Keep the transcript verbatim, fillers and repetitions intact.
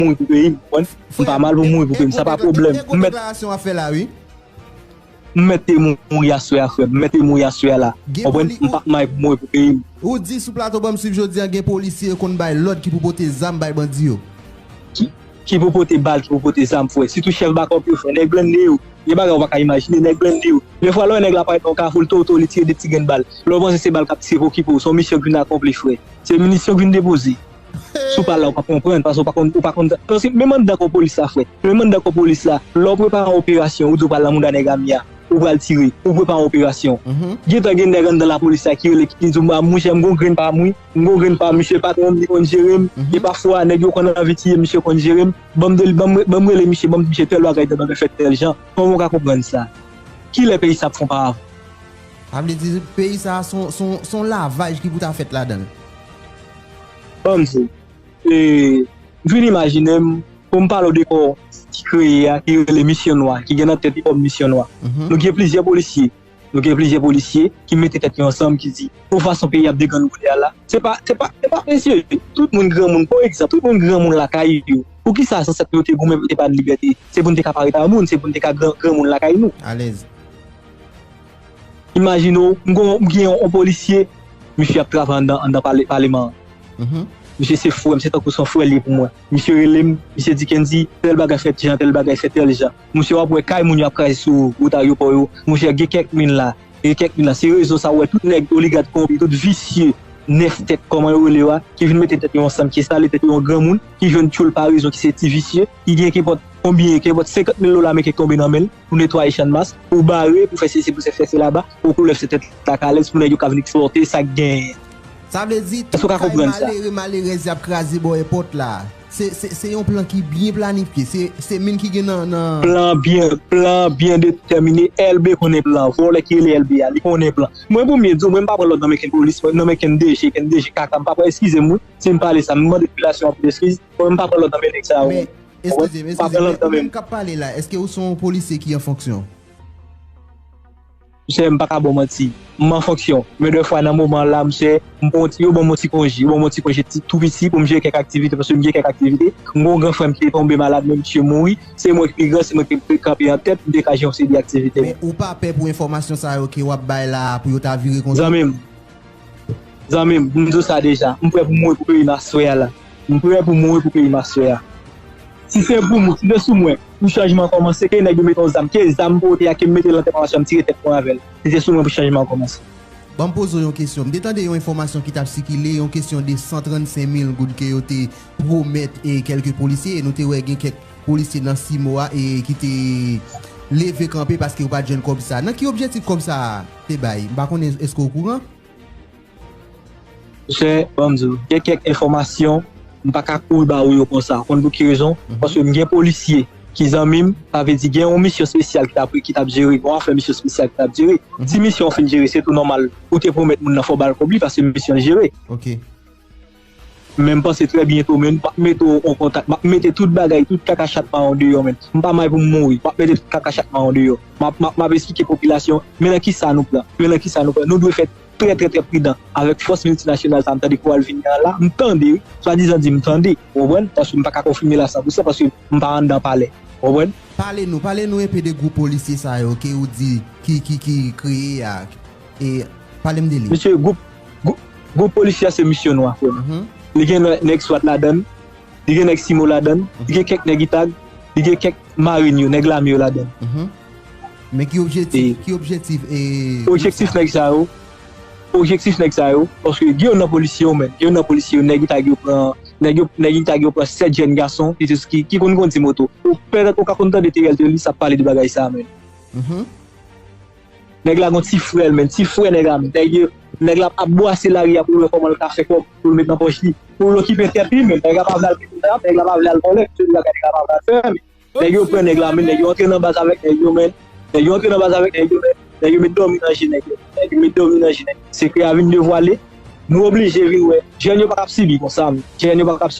mouri pou peyi m, konprann? M pa mal pou mouri pou peyi m, sa pa pwoblèm. M mèt deklarasyon w ap fè la, wi. M mèt te mouri aswè a, frè m. M mèt te mouri aswè a la. Konprann? M p ap mal pou mouri pou peyi m. Ou di sou plato Ban m swiv jodi a, gen polisye yo konn bay lòd ki pou pote zam bay bandi yo. Ki, ki pou pote bal, ki pou pote zam, frè. Sitou chèf bakòp yo, frè. Nèg blende yo. Gen bagay ou pa ka imajine, nèg blende yo. Defwa, lè w wè nèg la parèt nan yon kafou, l to, to, li tire de ti grenn bal. Lè w panse se bal k ap tire pou okipe w, se yon misyon k vin akonpli, frè. Se misyon k vin depoze. Si w pa la, ou p ap konprann, paske ou pa konn, ou pa konn, paske menm anndan kò polis la, frè, menm anndan kò polis la, lè w prepare yon operasyon, ou di w pral nan mouda nèg ame a, ou pral tire, ou prepare yon operasyon. Gentan gen nèg anndan lapolis la ki rele, ki di w, "A, monchè, m gon grenn pa m, wi, m gon grenn pa m, misye patwon m, li konn jere m." E pafwa, nèg yo konn anvi tiye, misye konn jere m. Ban m de, ban m, ban m rele misye, ban m di misye tèl bagay, tèl bagay fèt tèl jan. Kòman w ka konprann sa? Kilè peyi sa ap fè yon paravan? Sa vle di, peyi sa a, se yon, se yon, se yon lavaj ki pou ta fèt ladan l. Ban m di w, e, m fin imajine m, pou m pale w de kò ki kreye a, ki rele Misyon Nwa, ki gen nan tèt li kòm Misyon Nwa. Nou gen plizyè polisye, nou gen plizyè polisye ki mete tèt yo ansanm, ki di, yon fason peyi ap degrangoule a la. Se pa, se pa, se pa, mesye, tout moun granmoun, pa egzanp, tout moun granmoun lakay yo. Poukisa zansèt nou yo te goumen pou te ba n libète? Se pou n te ka parèt a moun, se pou n te ka gran, granmoun lakay nou. Alèz. Imajine w, m gon, m gen yon, yon polisye, misye ap travay anndan, anndan pale, paleman an. Misye se frè m, se tankou se yon frè l ye pou mwen. Misye rele m, misye di, "Kendy, tèl bagay fèt jan, tèl bagay fèt tèl jan." Misye w ap wè kay moun yo ap kraze sou wout ayewopò yo. Monchè, gen kèk moun la, gen kèk moun la. Se rezon sa w wè tout nèg oligak konbi, tout visye, nèf tèt, kòman yo rele yo a, ki vin mete tèt yo ansanm, ki enstale tèt yo yon granmoun, ki jwenn tchoul pa rezon, ki se ti visye, ki gen kenpòt konbyen, kenpòt senkant mil dola ameriken k tonbe nan men l, pou netwaye Channmas, pou bare, pou fè sesi, pou fè sesi laba, pou koulèv se tèt la k alèz, pou nèg yo ka vin eksplòte sa k genyen. Sa vle di, tout kay malere, malerèz y ap kraze bò èpòt la, se, se, se yon plan ki byen planifye, se, se moun ki gen nan, nan plan byen, plan byen detèmine, L B konnen plan, vòlè ki rele L B a, li konnen plan. Mwen, pou m di w, mwen, m pa pran lòd nan men kenn polis, nan men kenn D G, kenn D G kaka, m pa pran, eskize m, wi, si m pale sa, m mande popilasyon an pou eskiz, mwen, m pa pran lòd nan men nèg sa yo. Eskize m, eskize m, men, men k ap pale la, èske ou se yon polisye ki an fonksyon? Monchè, m pa ka ba w manti. M an fonksyon. Men dèfwa, nan moman la, monchè, m pran yon ti, yo ban m yon ti konje. Yo ban m yon ti konje ti, tou piti pou m jere kèk aktivite, paske m gen kèk aktivite. M gen yon gran frè m ki te tonbe malad, men misye mouri. Se mwen ki pi gran, se mwen ki te kanpe an tèt, m te ka jere yon seri de aktivite. Men ou pa pè pou enfòmasyon sa yo ke w ap bay la a, pou yo ta vire konsa? Zanmi m, Zanmi m, m di w sa deja, m prè pou mouri pou peyi m aswè a la. M prè pou mouri pou peyi m aswè a. Si se pou mwen, si se sou mwen, pou chanjman kòmanse, ke nèg yo mete yon zam, ke zam pote a, ke m mete l nan tèt mwen, m tire tèt mwen avè l. Si se sou mwen pou chanjman kòmanse. Ban m poze w yon kesyon. M te tande yon enfòmasyon ki t ap sikile, yon kesyon de san trannsenk mil goud ke yo te pwomèt e kèlke polisye, e nou te wè gen kèk polisye nan Simo a e ki te leve kanpe paske yo pa t jwenn kòb sa. Nan ki objektif kòb sa te bay? M pa konnen, èske w okouran? Monchè, ban m di w, gen kèk enfòmasyon, m pa ka kouri ba ou yo konsa. Ou konn pou ki rezon? Paske m gen polisye ki zanmi m, sa vle di gen yon misyon espesyal ki t ap, ki t ap jere, gen yon afè misyon espesyal ki t ap jere. Si misyon an fin jere, se tou nòmal, ou te pwomèt moun nan fò w ba l kòb li, paske misyon an jere. Men m panse trè byento, men m p ap mete w an kontak, m ap mete tout bagay, tout kaka chat maron deyò, men. M pa may pou m mouri, m ap mete tout kaka chat maron deyò. M ap, m ap, m ap esplike popilasyon, men nan kisa nou pran, men nan kisa nou pran. Nou dwe fè trè, trè, trè pridan avèk fòs miltinasyonal sa a m tande ki pral vini an la. M tande, wi. Swadizan di m tande, ou konprann? Paske m pa ka konfime l a san pou san, paske m pa anndan palè, ou konprann? Pale nou, pale nou enpe de gwoup polisye sa yo ke ou di ki, ki, ki kreye a. E pale m de li. Mesye, gwoup, gwoup, gwoup polisye a se Misyon Nwa, frè m. Li gen nè-, nèg swat ladan l, li gen nèg Simo ladan l, li gen kèk nèg Itag, li gen kèk marin yo, nèg lame yo ladan l. Men ki objektif, ki objektif, e, objektif nèg sa yo, objektif nèg sa yo, paske gen youn nan polisye yo, men, gen youn nan polisye yo, nèg Itag yo pran, nèg yo, nèg Itag yo pran sèt jèn gason, ki, ki, ki konn kondui moto. Ou pètèt ou ka konn tande Teriel Telus ap pale de bagay sa, men. Nèg la gon ti frè l, men, ti frè nèg la, men. Nèg yo, nèg la ap bwase lari a pou l wè kòman l ka fè kòb, pou l met nan pòch li, pou l okipe tèt li, men. Nèg la pa vle al pete zam, nèg la pa vle al vòlè, tout bagay nèg la pa vle al fè, men. Nèg yo pran nèg la, men, nèg yo antre nan baz avèk nèg yo, men. Nèg yo antre nan baz avèk nèg yo, men. Nèg yo met dòmi nan je nèg yo. Nèg yo met dòmi nan je nèg yo. Sekrè a vin devwale. Nou oblije vin wè. Jèn yo pa t ap sibi konsa, men. Jèn yo pa t ap sibi.